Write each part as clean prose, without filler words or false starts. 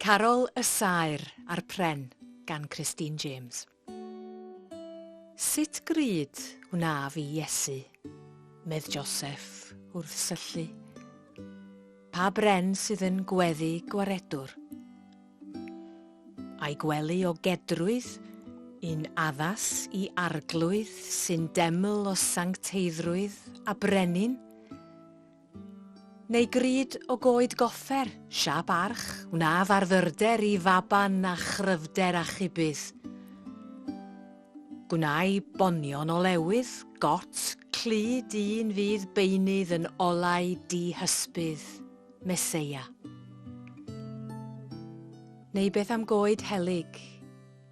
Carol y Saer a'r Pren gan Christine James. Sut gryd wnaf i Iesu? medd Joseff wrth syllu. Pa bren sydd yn gweddu gwaredwr? A'i gwely o gedrwydd, un addas i arglwydd sy'n deml o sancteiddrwydd a brenin? Neu grud o goed goffer, siâp arch, wnaf ar fyrder i faban a chryfder achubydd. Gwnai bonion olewydd, got, clyd un fydd beunydd yn olau dihysbydd, Meseia. Neu beth am goed helyg,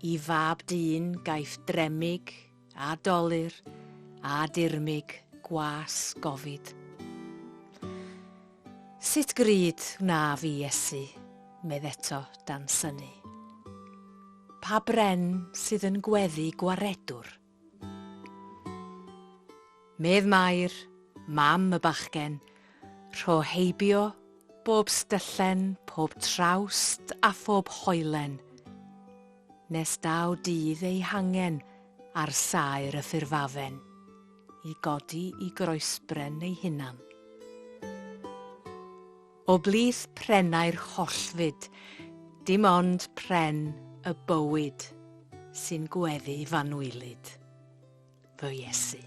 i fab dyn gaiff dremig, A dolur, a dirmyg, gwas gofid. Sut gryd wna fi, Iesu, medd eto dan synnu. Pa bren sydd yn gweddu gwaredwr? Medd Mair, mam y bachgen, rho heibio bob styllen, pob trawst a phob hoelen. Nes daw dydd ei hangen ar saer y ffurfafen i godi i groesbren ei hunan. O blith prennau'r hollfyd, dim ond pren y bywyd sy'n gweddu f'anwylyd, fy Iesu.